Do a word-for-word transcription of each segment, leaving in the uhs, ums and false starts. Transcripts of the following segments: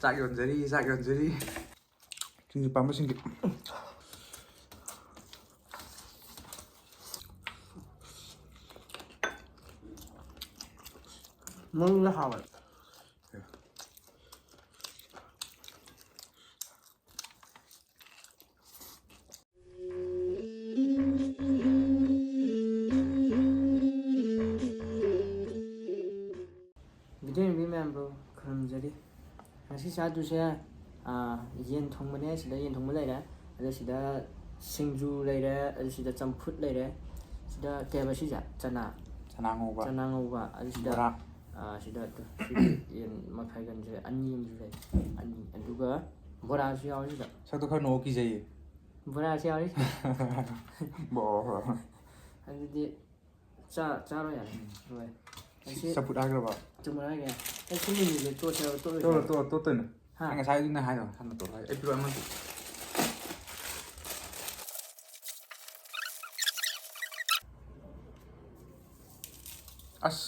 ꯆꯥꯛ ꯌꯣꯟꯖꯔꯤ, ꯆꯥꯛ ꯌꯣꯟꯖꯔꯤ꯫ ꯁꯤꯡꯖꯨ ꯄꯥꯝꯕꯁꯤꯡꯒꯤ꯫ ꯃꯔꯨꯅ ꯍꯥꯎꯋꯦ꯫ ꯚꯤꯗꯤꯑꯣ ꯌꯦꯡꯕꯤ ꯃꯌꯥꯝꯕꯨ ꯈꯨꯔꯨꯝꯖꯔꯤ꯫ ꯉꯁꯤ ꯆꯥꯗꯣꯏꯁꯦ, ꯑꯥ, ꯌꯦꯟ ꯊꯣꯡꯕꯅꯦ꯫ ꯁꯤꯗ ꯌꯦꯟ ꯊꯣꯡꯕ ꯂꯩꯔꯦ, ꯑꯗ ꯁꯤꯗ ꯁꯤꯡꯖꯨ ꯂꯩꯔꯦ, ꯑꯗ ꯁꯤꯗ ꯆꯝꯐꯨꯠ ꯂꯩꯔꯦ꯫ ꯁꯤꯗ ꯀꯩ ꯍꯥꯏꯕ ꯁꯤꯁꯦ? ꯆꯅꯥ꯫ ꯆꯅꯥ ꯉꯧꯕ꯫ ꯆꯅꯥ ꯉꯧꯕ꯫ ꯑꯗ ꯁꯤꯗ, ꯕꯣꯔꯥ꯫ ꯑꯥ, ꯁꯤꯗ ꯇꯨ, ꯁꯤꯒꯤ ꯌꯦꯟ ꯃꯈꯥꯏꯒꯟꯁꯦ ꯑꯅꯤ ꯑꯃꯁꯨ ꯂꯩ꯫ ꯑꯅꯤ꯫ ꯑꯗꯨꯒ ꯕꯣꯔꯥꯁꯨ ꯌꯥꯎꯔꯦ ꯁꯤꯗ꯫ ꯁꯛꯇꯣ ꯈꯔ ꯅꯣꯛꯑꯣ, ꯀꯤꯖꯩꯌꯦ꯫ ꯕꯣꯔꯥꯁꯨ ꯌꯥꯎꯔꯦ꯫ ꯕꯣꯔꯥ꯫ ꯑꯗꯨꯗꯤ ꯆꯥ-, ꯆꯥꯔꯣ ꯌꯥꯔꯦ꯫ ꯎꯝ꯫ ꯍꯣꯏ꯫ ꯁꯤ ꯑꯁꯤ ꯆꯝꯐꯨꯠ ꯍꯥꯏꯈ꯭ꯔꯕ? ꯆꯝꯐꯨꯠ ꯍꯥꯏꯈ꯭ꯔꯦ꯫ ꯑꯩ ꯁꯤ ꯃꯤꯃꯤꯁꯦ ꯇꯣꯠꯁꯦ ꯍꯥꯏꯕ, ꯇꯣꯠꯂꯣꯏꯁꯦ ꯇꯣꯠꯂꯣ, ꯍꯥꯏꯕ? ꯇꯣꯠꯂꯣ, ꯇꯣꯠꯇꯣꯏꯅꯦ꯫ ꯍꯥ? ꯅꯪ ꯉꯁꯥꯏꯗꯨꯅ ꯍꯥꯏꯗꯣ, ꯍꯥꯟꯅ ꯇꯣꯠꯂꯣ ꯍꯥꯏ꯫ ꯑꯩ ꯄꯤꯔꯛꯑꯣ ꯑꯃꯗꯤ꯫ ꯑꯁ,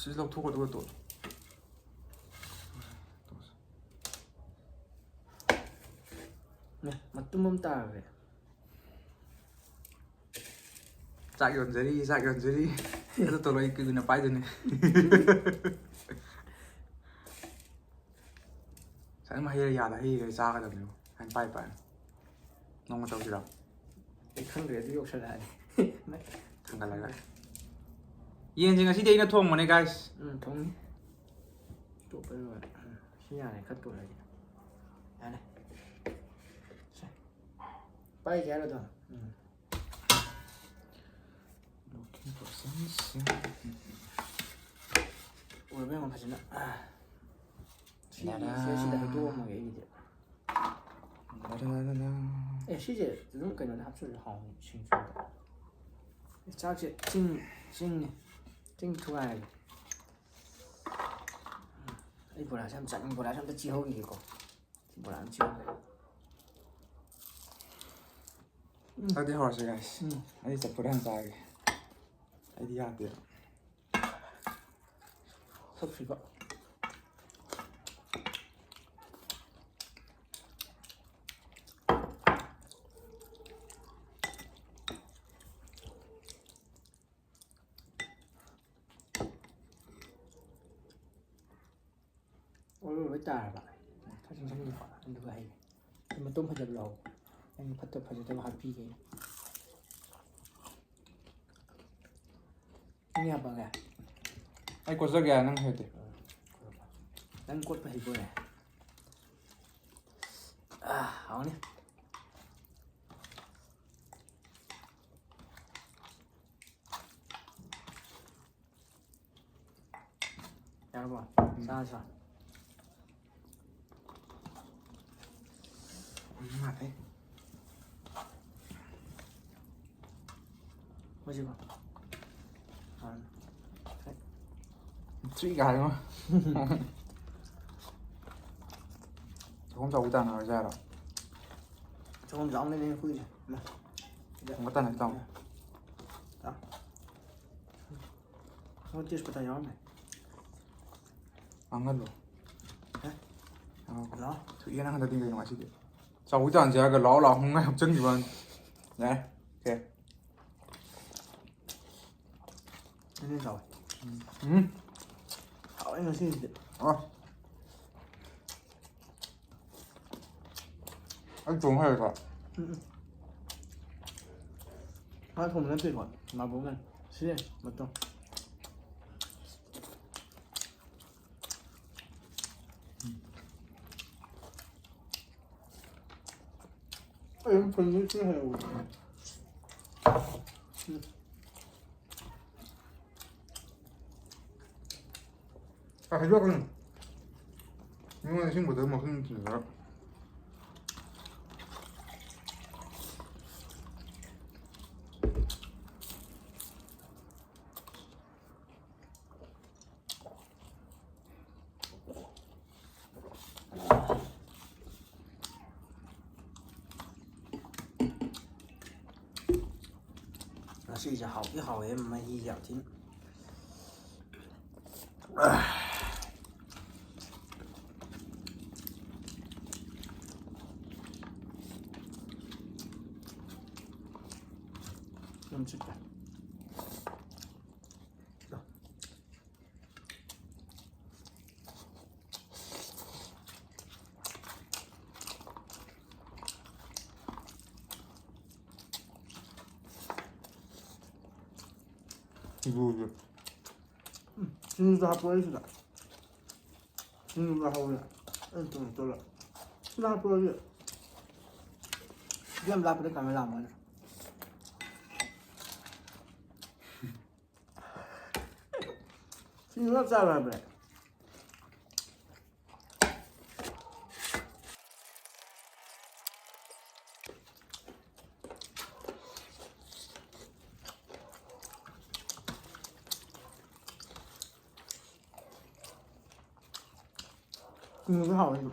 ꯁꯤ ꯂꯧꯊꯣꯛꯑꯣ, ꯑꯗꯨꯒ ꯇꯣꯠꯂꯣ꯫ ꯃꯦ, ꯃꯇꯨꯝ ꯑꯃ ꯇꯥꯈ꯭ꯔꯦ꯫ ꯆꯥꯛ ꯌꯣꯟꯖꯔꯤ, ꯆꯥꯛ ꯌꯣꯟꯖꯔꯤ꯫ ꯑꯗꯨ ꯇꯣꯂꯣ ꯑꯩ ꯀꯨꯏꯅ ꯄꯥꯏꯗꯣꯏꯅꯦ꯫ ꯁꯥꯏ ꯃꯍꯩ ꯌꯥꯗ ꯍꯩ ꯆꯥꯒꯗꯕꯅꯦꯕ꯫ ꯍꯥꯏꯅ ꯄꯥꯏ ꯄꯥꯏ꯫ ꯅꯣꯡꯃ ꯇꯧꯁꯤꯔꯣ? ꯑꯩ ꯈꯪꯗ꯭ꯔꯦ, ꯑꯗꯨ ꯌꯧꯁꯜꯂꯛꯑꯗꯤ꯫ ꯊꯥꯡꯒꯠꯂꯒ꯫ ꯌꯦꯟꯁꯦ ꯉꯁꯤꯗꯤ ꯑꯩꯅ ꯊꯣꯡꯕꯅꯦ, guys꯫ ꯎꯝ, ꯊꯣꯡꯅꯤ꯫ ꯇꯣꯛꯄ ꯂꯣꯏꯔꯦ꯫ ꯎꯝ, ꯁꯤ ꯌꯥꯔꯦ, ꯈꯔ ꯇꯣꯠꯂꯒꯦ꯫ ꯌꯥꯔꯦ꯫ ꯁꯦ꯫ ꯄꯥꯏꯒꯦ ꯍꯥꯏꯔꯣ ꯑꯗꯨꯝ? ꯎꯝ꯫ Looking for something. ꯎꯔꯕ ꯌꯦꯡꯉꯣ ꯐꯖꯅ꯫ ꯑꯥ꯫ ꯁꯤꯁꯦ ꯗꯥꯗꯥ꯫ ꯁꯤꯗ ꯍꯩꯗꯣꯛꯑꯝꯃꯒꯦ ꯑꯩꯒꯤꯗꯤ꯫ ꯗꯥꯗꯥ꯫ ꯑꯦ, ꯁꯤꯁꯦ ꯑꯗꯨꯝ ꯀꯩꯅꯣꯗ ꯍꯥꯞꯆꯜꯂꯁꯨ ꯍꯥꯎꯅꯤ, ꯁꯤꯡꯖꯨꯗ꯫ ꯆꯥꯛꯁꯦ ꯆꯤꯡ, ꯆꯤꯡꯅꯤ꯫ ꯆꯤꯡ ꯊꯨꯒꯥꯏꯔꯒꯦ꯫ ꯑꯩ ꯕꯣꯔꯥꯁꯦ ꯌꯥꯝ ꯆꯥꯅꯤꯡ-, ꯕꯣꯔꯥꯁꯦ ꯑꯝꯇ ꯆꯤꯍꯧꯈꯤꯒꯦꯀꯣ꯫ ꯕꯣꯔꯥ ꯑꯃ ꯆꯤꯍꯧꯒꯦ꯫ ꯎꯝ꯫ ꯑꯗꯨꯗꯤ ꯍꯧꯔꯁꯦ, guys꯫ ꯎꯝ꯫ ꯑꯩ ꯆꯝꯐꯨꯠ ꯍꯥꯟꯅ ꯆꯥꯔꯒꯦ꯫ ꯑꯩꯗꯤ ꯌꯥꯗꯦꯕ꯫ ꯁꯛꯁꯤꯒ꯫ ꯇꯥꯔꯕ? ꯈꯔ ꯆꯪꯁꯤꯟꯒꯦꯀꯣ, ꯑꯗꯨꯒ ꯍꯩꯒꯦ꯫ ꯃꯇꯣꯟ ꯐꯖꯕ ꯂꯧ꯫ ꯅꯪ ꯐꯠꯇ ꯐꯖꯗꯕ ꯍꯥꯞꯄꯤꯒꯦ꯫ ꯅꯪ ꯌꯥꯝ ꯄꯪꯉꯦ꯫ ꯑꯩ ꯀꯣꯠꯆꯒꯦ ꯍꯥꯏ, ꯅꯪ ꯍꯩꯇꯦ꯫ ꯅꯪ ꯀꯣꯠꯄ ꯍꯩꯕ ꯑꯣꯏꯔꯦ꯫ ꯑꯥ, ꯍꯥꯎꯅꯤ꯫ ꯌꯥꯔꯕꯣ? ꯎꯝ꯫ ꯆꯥꯔꯁꯤ ꯂꯥꯎ꯫ ꯎꯝ, ꯃꯥ ꯐꯩ꯫ ꯍꯧꯖꯤꯛꯀꯣ꯫ ꯑꯥ, ꯐꯩ꯫ ꯆꯨꯏꯒ ꯍꯥꯏꯉꯣ꯫ ꯆꯥꯛꯈꯨꯝ ꯆꯥꯎꯕꯤ ꯇꯥꯟꯅꯔꯁꯦ ꯍꯥꯏꯔꯣ? ꯆꯥꯛꯈꯨꯝ ꯆꯥꯎꯅꯅꯦ ꯑꯩꯈꯣꯏꯒꯤꯁꯦ꯫ ꯃꯥ꯫ ꯑꯃꯨꯛꯀ ꯇꯥꯟꯅꯁꯤ ꯇꯥꯃꯣ꯫ ꯇꯥ꯫ ꯍꯣꯏ, ꯇꯦꯖꯄꯇꯥ ꯌꯥꯎꯔꯝꯃꯦ꯫ ꯉꯥꯡꯍꯜꯂꯣ꯫ ꯍꯦ? ꯉꯥꯡꯍꯜꯂꯣ꯫ ꯂꯥꯎ꯫ ꯊꯨꯏꯌꯦ ꯅꯪ ꯍꯟꯗꯛꯇꯤ ꯀꯩꯅꯣ ꯉꯁꯤꯗꯤ? ꯆꯥꯎꯕꯤ ꯇꯥꯟꯁꯦ ꯍꯥꯏꯔꯒ ꯂꯥꯎ ꯂꯥꯎ ꯍꯨꯝ ꯍꯥꯏ ꯍꯥꯞꯆꯤꯟꯈꯤꯕ ꯋꯥꯅꯤ꯫ ꯌꯥꯔꯦ꯫ ꯑꯣꯀꯦ꯫ ꯑꯗꯨꯅ ꯆꯥꯎꯋꯦ꯫ ꯎꯝ꯫ ꯍꯥꯎꯋꯦ ꯉꯁꯤꯒꯤꯗꯤ꯫ ꯑ꯫ ꯑꯩ ꯊꯣꯡ ꯍꯩꯔꯦꯀꯣ꯫ ꯎꯝ, ꯎꯝ꯫ ꯃꯥ ꯊꯣꯡꯕ ꯅꯠꯇꯦꯀꯣ, ꯃꯥꯕꯣꯛꯅ꯫ ꯁꯤꯅꯦ ꯃꯇꯣ꯫ ꯑꯩ ꯑꯗꯨꯝ ꯐꯨꯜ ꯃꯤꯠꯁꯤꯅ ꯍꯩꯍꯧꯕꯅꯦ꯫ ꯎꯝ꯫ ꯑ, ꯍꯩꯗꯣꯛꯀꯅꯨ꯫ ꯃꯤꯉꯣꯟꯗ ꯏꯁꯤꯡ ꯕꯣꯇꯜ ꯃꯈꯨꯝ ꯊꯤꯜꯂꯒ꯫ ꯉꯁꯤꯁꯦ ꯍꯥꯎꯗꯤ ꯍꯥꯎꯋꯦ, ꯃꯍꯤꯁꯦ ꯌꯥꯝ ꯊꯤꯅ꯫ ꯌꯥꯝ ꯆꯤꯛꯄ꯫ ꯁꯤꯡꯖꯨꯁꯦ꯫ ꯎꯝ, ꯁꯤꯡꯖꯨꯁꯨ ꯍꯥꯞꯄꯛꯑꯣ ꯁꯤꯗ꯫ ꯁꯤꯡꯖꯨꯒ ꯍꯧꯔꯦ꯫ ꯑꯩ ꯊꯨꯝ ꯇꯣꯠꯂ꯫ ꯁꯤꯗ ꯍꯥꯞꯄꯛꯑꯣ ꯁꯤ꯫ ꯁꯤ ꯌꯥꯝ ꯂꯥꯞꯄꯗ ꯀꯃꯥꯏꯅ ꯂꯥꯛꯑꯝꯃꯣꯏꯅꯦ? ꯁꯤꯡꯖꯨ ꯌꯥꯝ ꯆꯥꯔꯣ ꯍꯥꯏꯕ꯭ꯔꯥ? ꯁꯤꯡꯖꯨꯁꯨ ꯍꯥꯎꯋꯦ ꯑꯗꯨꯝ꯫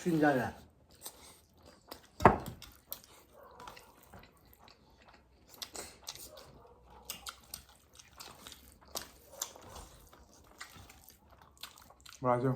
ꯁꯤꯟꯖꯥꯠꯂꯦ꯫ ꯕꯣꯔꯥꯁꯦ꯫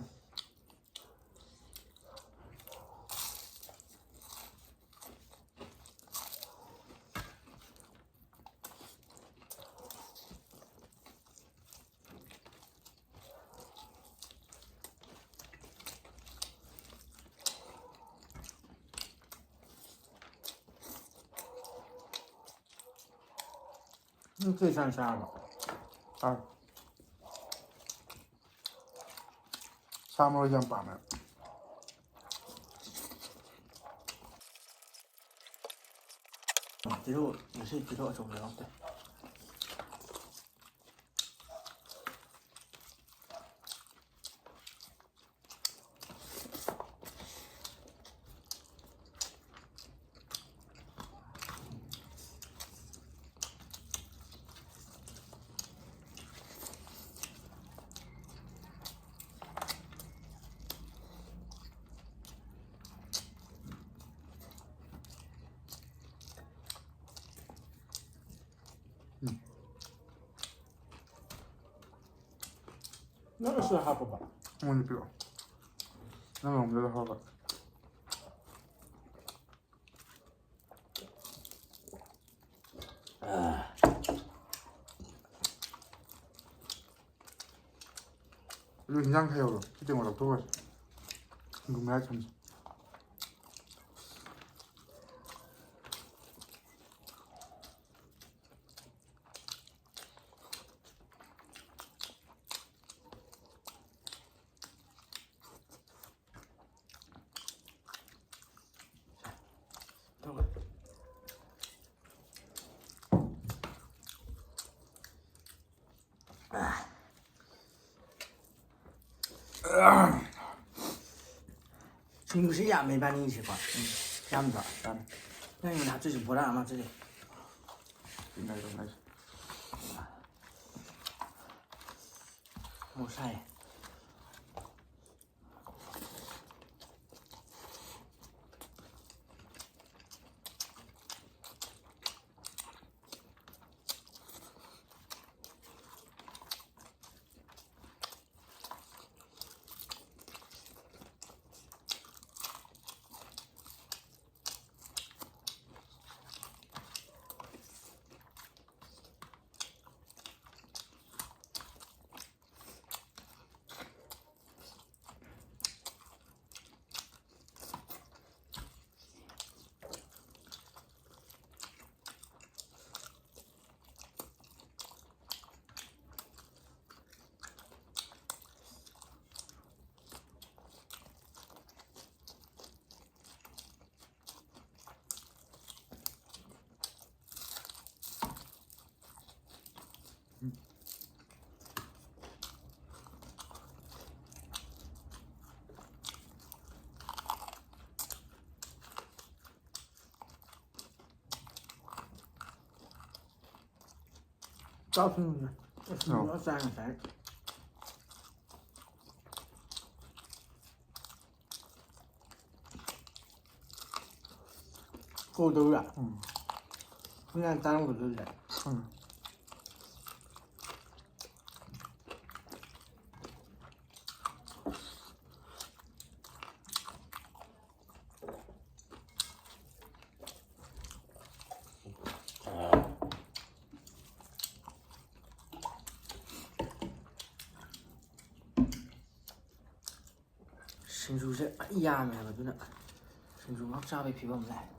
ꯅꯪ ꯀꯩ ꯆꯥꯅ ꯆꯥꯔꯕ? ꯑꯥ꯫ ꯁꯥ ꯃꯔꯣꯏꯁꯦ ꯌꯥꯝ ꯄꯥꯝꯃꯦ꯫ ꯇꯤꯜꯍꯧ, ꯉꯁꯤ ꯇꯤꯜꯍꯧ ꯑꯆꯧꯕ ꯌꯥꯎꯔꯛꯇꯦ꯫ ꯎꯝ꯫ ꯅꯪ ꯑꯁꯤꯗ ꯍꯥꯞꯄꯕ? ꯑꯩꯉꯣꯟꯗ ꯄꯤꯔꯛꯑꯣ꯫ ꯅꯪ ꯂꯧꯕꯗ ꯍꯥꯞꯄ꯫ ꯑꯗꯨ ꯍꯤꯟꯖꯥꯡ ꯈꯥꯏꯍꯧꯔꯣ꯫ ꯁꯤ ꯇꯦꯡꯀꯣꯠ ꯂꯧꯊꯣꯛꯈ꯭ꯔꯁꯤ꯫ ꯁꯤꯡꯖꯨ ꯃꯌꯥ ꯊꯝꯁꯤ꯫ ꯁꯤꯡꯖꯨꯁꯤ ꯌꯥꯝꯃꯦ ꯏꯕꯥꯅꯤꯒꯤꯁꯦꯀꯣ꯫ ꯎꯝ꯫ ꯌꯥꯝꯗ꯭ꯔꯣ? ꯌꯥꯝꯃꯦ꯫ ꯅꯪ ꯑꯩꯉꯣꯟꯗ ꯍꯥꯞꯆꯤꯜꯂꯤꯁꯦ ꯕꯣꯔꯥ ꯑꯃ ꯍꯥꯞꯆꯤꯜꯂꯤ꯫ ꯉꯥꯏꯈꯣ, ꯉꯥꯏꯈꯣ꯫ ꯃꯣꯔꯣꯛ ꯁꯥꯏ꯫ ꯆꯥꯛ ꯊꯣꯡꯉꯦ꯫ ꯑꯁ, ꯑꯧ꯫ ꯆꯥꯏ ꯉꯁꯥꯏ꯫ ꯀꯣꯜ ꯇꯧꯔꯤꯔꯥ? ꯎꯝ꯫ ꯃꯤ ꯌꯥꯝ ꯇꯥꯔꯝꯒꯗꯧꯔꯤꯗ꯫ ꯎꯝ꯫ ꯁꯤꯡꯖꯨꯁꯦ ꯐꯖꯅ ꯌꯥꯝꯃꯦ ꯍꯥꯏꯕ, ꯑꯗꯨꯅ ꯁꯤꯡꯖꯨ ꯉꯥꯛ ꯆꯥꯕꯒꯤ ꯐꯤꯕꯝ ꯂꯥꯛꯑꯦ꯫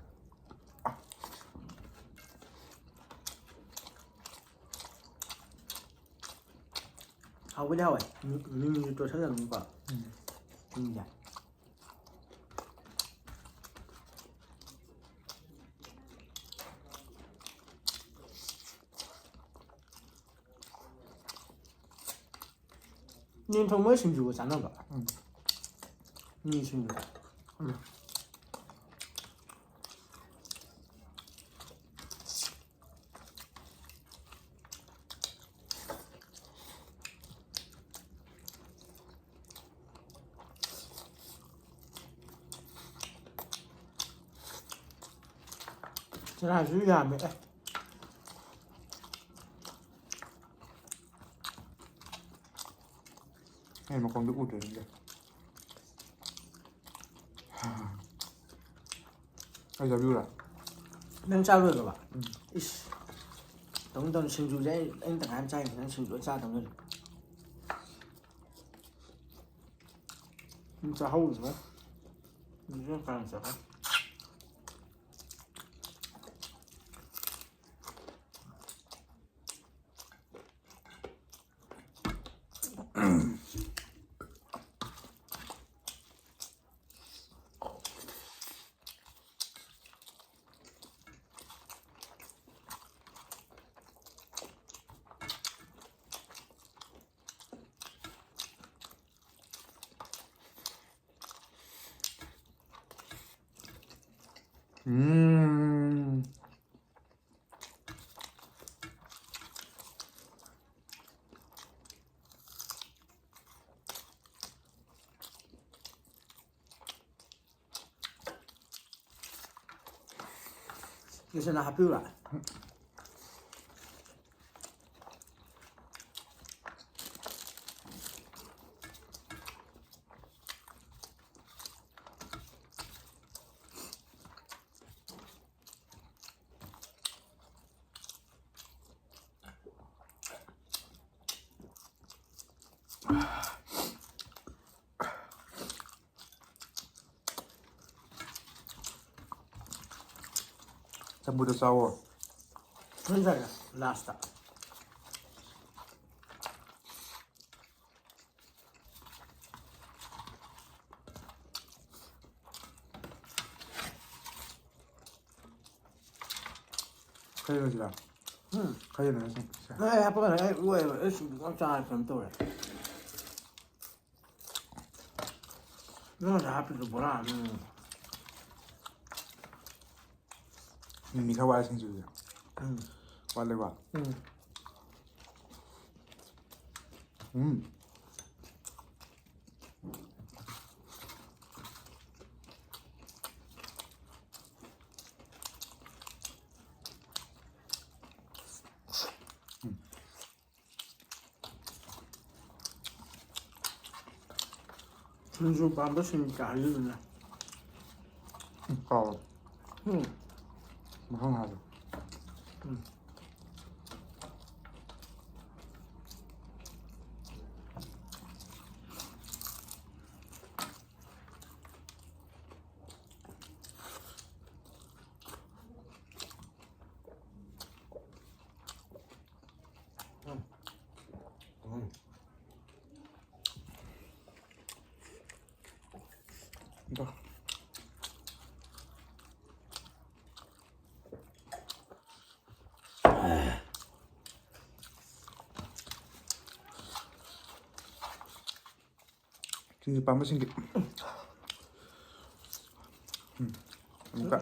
ꯍꯥꯎꯕꯨꯗꯤ ꯍꯥꯎꯋꯦ꯫ ꯃꯤ-, ꯃꯤꯃꯤꯁꯨ ꯇꯣꯠꯁꯜꯂꯕꯅꯤꯀꯣ꯫ ꯎꯝ꯫ ꯃꯤꯃꯤꯁꯦ꯫ ꯌꯦꯟ ꯊꯣꯡꯕꯒ ꯁꯤꯡꯖꯨꯒ ꯆꯥꯟꯅꯕ꯫ ꯎꯝ꯫ ꯃꯤ ꯁꯤꯡꯖꯨ꯫ ꯎꯝ꯫ ꯆꯔꯥꯁꯨ ꯌꯥꯝꯃꯦ꯫ ꯑꯦ꯫ ꯑꯩ ꯃꯈꯣꯡꯗ ꯎꯗ꯭ꯔꯦ ꯅꯪꯗꯤ꯫ ꯑꯩ ꯆꯥꯕꯤꯌꯨꯔꯥ? ꯅꯪ ꯆꯥ ꯂꯣꯏꯈ꯭ꯔꯕ? ꯎꯝ꯫ ꯏꯁ꯫ ꯇꯧꯅꯤ ꯇꯧꯅꯤ, ꯁꯤꯡꯖꯨꯁꯦ ꯑꯩ, ꯑꯩꯅ ꯇꯪꯈꯥꯏ ꯑꯃ ꯆꯥꯏꯅꯤ, ꯅꯪ ꯁꯤꯡꯖꯨ ꯂꯣꯏ ꯆꯥꯗꯧꯅꯤ꯫ ꯎꯝ, ꯆꯥꯍꯧꯗ꯭ꯔꯦ꯫ ꯎꯝ, ꯀꯥꯡ ꯆꯠꯈ꯭ꯔꯦ꯫ ꯎꯝ꯫ ꯂꯤꯁꯅ ꯍꯥꯞꯄꯤꯌꯨꯔꯥ? ꯆꯝꯐꯨꯠꯇ ꯆꯥꯎꯋꯣ꯫ ꯐꯖꯅ ꯆꯥꯒꯦ ꯂꯥꯁꯇ꯫ ꯈꯔ ꯌꯦꯡꯉꯁꯤꯔꯥ? ꯎꯝ꯫ ꯈꯔ ꯌꯦꯡꯉꯁꯤ꯫ ꯑꯩ ꯍꯥꯞꯄꯛꯀꯅꯤ꯫ ꯑꯩ ꯂꯣꯏꯔꯦ꯫ ꯑꯩ ꯁꯤꯡꯖꯨ ꯌꯥꯝ ꯆꯥꯔꯦ꯫ ꯀꯩꯅꯣ ꯇꯧꯔꯦ꯫ ꯅꯪ ꯉꯁꯥꯏ ꯍꯥꯞꯄꯤꯗꯣ ꯕꯣꯔꯥ ꯑꯃ꯫ ꯃꯤꯃꯤ ꯈꯔ ꯋꯥꯠꯂꯦ ꯁꯤꯡꯖꯨꯁꯦ꯫ ꯎꯝ꯫ ꯋꯥꯠꯂꯦꯕ? ꯎꯝ꯫ ꯎꯝ꯫ ꯁꯤꯡꯖꯨ ꯄꯥꯝꯕꯁꯤꯡ ꯀꯌꯥ ꯍꯥꯏꯖꯤꯜꯂꯨꯅꯦ꯫ ꯎꯝ, ꯍꯥꯎꯋꯦ꯫ ꯎꯝ꯫ ꯃꯍꯥꯎ ꯍꯥꯏꯕ꯫ ꯎꯝ꯫ ꯁꯤꯡꯖꯨ ꯄꯥꯝꯕꯁꯤꯡꯒꯤ꯫ ꯎꯝ, ꯑꯃꯨꯛꯀ꯫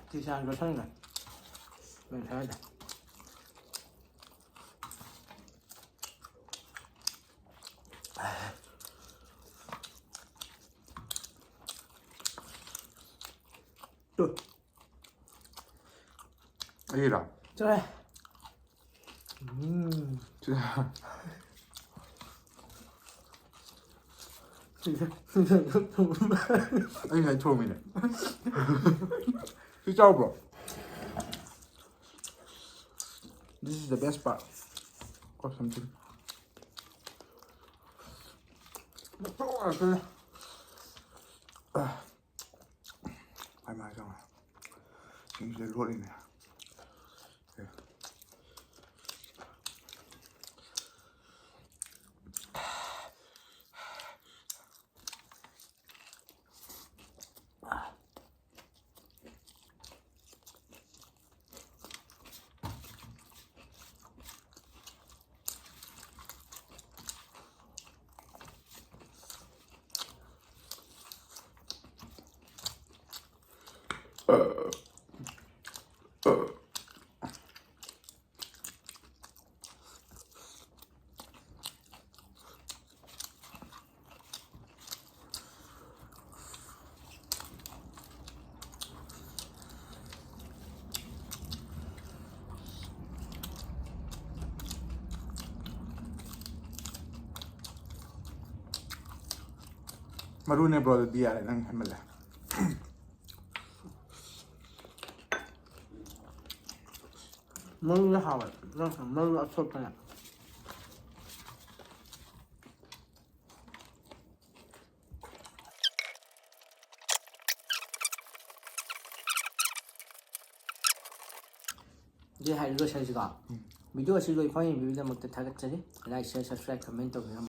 ꯇꯤꯁꯥꯟ ꯆꯠꯁꯟꯈ꯭ꯔꯦ꯫ ꯃꯦꯟ ꯁꯥꯏꯗ꯫ ꯇꯨ꯫ ꯑꯩꯔꯣ? ꯆꯠꯂꯣꯍꯦ꯫ ꯎꯝ꯫ ꯆꯠꯂꯣ꯫ ꯑꯩ ꯉꯁꯥꯏ ꯊꯣꯡꯉꯤꯅꯦ꯫ ꯁꯤ ꯆꯥꯎꯕ꯭ꯔꯣ? This is the best part of something. ꯃꯇꯣꯛ ꯉꯥꯛꯇꯅꯦ꯫ ꯑꯥ꯫ ꯃꯥꯏ ꯃꯥꯏ ꯆꯪꯉꯦ꯫ ꯁꯤꯡꯁꯤꯗ ꯂꯣꯠꯂꯤꯅꯦ꯫ ꯃꯔꯨꯅꯦ bro, ꯑꯗꯨꯗꯤ ꯌꯥꯔꯦ, ꯅꯪ ꯍꯦꯟꯃꯜꯂꯦ꯫ ꯃꯔꯨꯗ ꯍꯥꯎꯋꯦ꯫ ꯃꯔꯨ ꯑꯊꯣꯠꯄꯅꯦ꯫ ꯁꯤ ꯍꯥꯏꯔꯤ ꯂꯣꯏꯁꯤꯜꯂꯁꯤꯀꯣ꯫ ꯎꯝ꯫ Video ꯑꯁꯤ ꯂꯣꯏ ꯐꯥꯎ ꯌꯦꯡꯕꯤꯕꯒꯤꯗꯃꯛꯇ ꯊꯥꯒꯠꯆꯔꯤ꯫ Like, share, subscribe, comment ꯇꯧꯕꯤꯔꯝꯃꯨ꯫